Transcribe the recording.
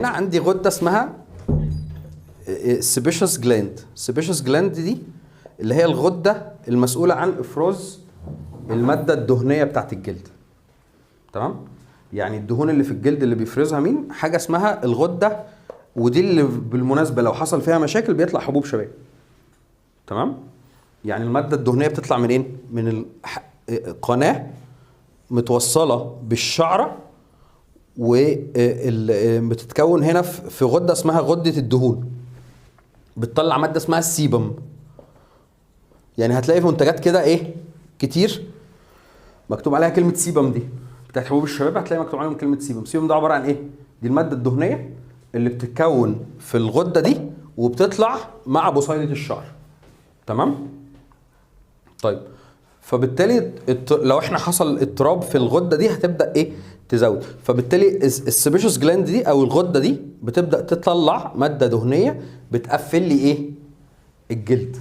هنا عندي غده اسمها sebaceous gland. sebaceous gland دي اللي هي الغدة المسؤولة عن افراز المادة الدهنية بتاعت الجلد. تمام؟ يعني الدهون اللي في الجلد اللي بيفرزها مين؟ حاجة اسمها الغدة، ودي اللي بالمناسبة لو حصل فيها مشاكل بيطلع حبوب شباب. تمام؟ يعني المادة الدهنية بتطلع منين؟ من قناة متوصله بالشعره، وبتتكون هنا في غده اسمها غده الدهون، بتطلع مادة اسمها ال sebum. يعني هتلاقي في منتجات كده ايه كتير مكتوب عليها كلمة sebum، دي بتاعت حبوب الشباب، هتلاقي مكتوب عليهم كلمة sebum. sebum ده عبارة عن ايه؟ دي المادة الدهنية اللي بتتكون في الغدة دي وبتطلع مع بصيله الشعر. تمام؟ طيب، فبالتالي لو احنا حصل اضطراب في الغدة دي هتبدا ايه؟ تزود. فبالتالي ال sebaceous gland دي او الغدة دي بتبدا تطلع مادة دهنية بتقفل لي ايه؟ الجلد.